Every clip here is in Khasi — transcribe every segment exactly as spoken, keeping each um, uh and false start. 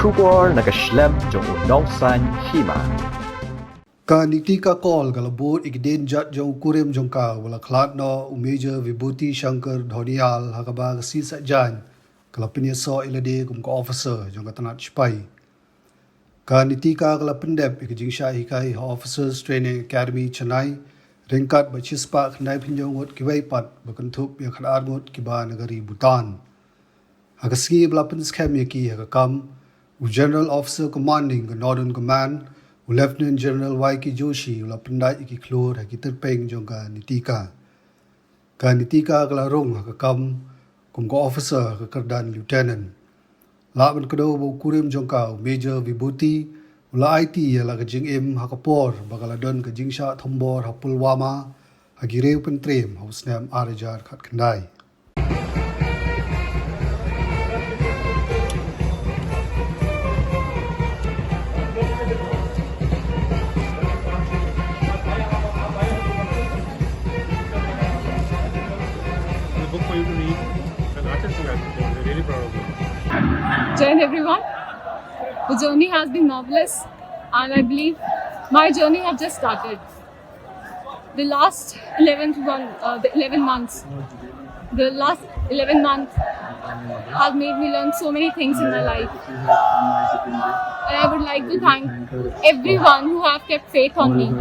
Khubor na ka shlem jong u nongsan hima. Ka Nitika Kaul ka la bud ïa ki dienjat jong u kurim jong ka, u ba la khlad noh, u Major Vibhuti Shankar Dhonial, ha kaba ka Sisat Jain ka la pynïasoh ïa lade kum ka officer jong ka tnat sipai. Ka Nitika ka la pyndep ïa ka jingshah hikai ha Officers Training Academy, Chennai, ryngkat bad shispah khyndai phew ngut kiwei pat, ba kynthup ïa ka ar ngut kiba na ka ri Bhutan. Ha ka sngi ba la pynskhem ïa ki ha ka kam, u General Officer Commanding ka Northern Command, u Lieutenant General Y K Joshi, u la pyndait ïa ki khlur ha ki tyrpeng jong ka Nitika. Ka Nitika ka la rung ha ka kam kum ka officer ha ka kyrdan Lieutenant. Lah ban kdew ba u kurim jong ka, u Major Vibhuti, u la aiti ïa la ka jingim ha ka por ba ka la don ka jingshah thombor ha Pulwama, ha ki riew Pyntriem, ha u snem ar hajar khatkhyndai. The book for you to read, and Archit Singh, I'm really proud of you. Jai Hind, everyone. The journey has been marvelous, and I believe my journey have just started. The last eleven to one, uh, the eleven months, the last eleven months have made me learn so many things in my life. And I would like to thank everyone who have kept faith on me.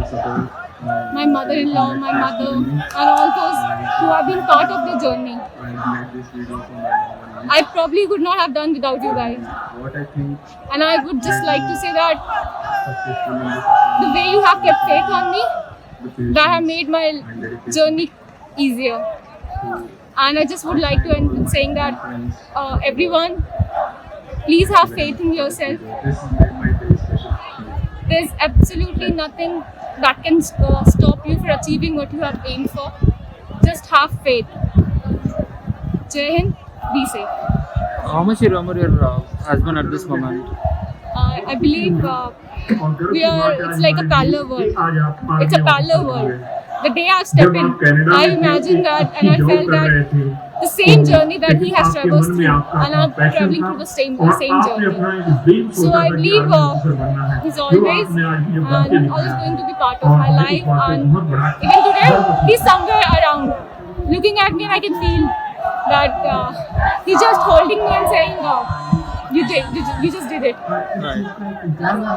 My mother-in-law, my mother, and all those who have been part of the journey. I probably could not have done without you guys. And I would just like to say that the way you have kept faith on me, that have made my journey easier. And I just would like to end with saying that, uh, everyone, please have faith in yourself. There's absolutely nothing that can, uh, stop you from achieving what you have aimed for. Just have faith. Jai Hind, be safe. How much you remember your, uh, husband at this moment? Uh, I believe, uh, we are, it's like a parallel world. It's a parallel world. The day I step in, I imagine that and I felt that the same journey that he has traversed through, and I'm traveling through the same, same journey. So I believe, uh, he's always, and always going to be part of my life, and even today, he's somewhere around, looking at me, and I can feel that, uh, he's just holding me and saying, uh, "You did, you, ju- you just did it." Right.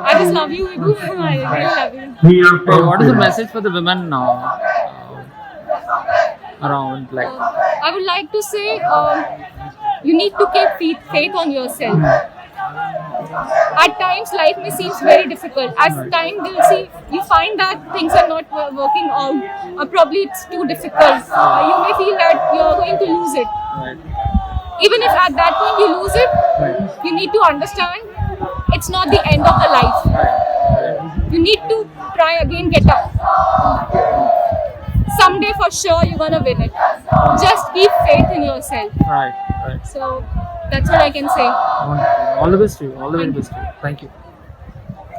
I just love you, Vibhu. I really love you. Hey, what is the message for the women now? Around, like, uh, I would like to say, um, you need to keep faith, faith on yourself. At times, life may seem very difficult. As time will see, you find that things are not wo- working out, or probably it's too difficult. Uh, you may feel that you're going to lose it. Right. Even if at that point you lose it, right, you need to understand it's not the end of the life. Right. Right. You need to try again, get up. Someday for sure you're gonna win it. Just keep faith in yourself. Right, right. So that's what I can say. All, all the best to you. All the very best to you. Thank you.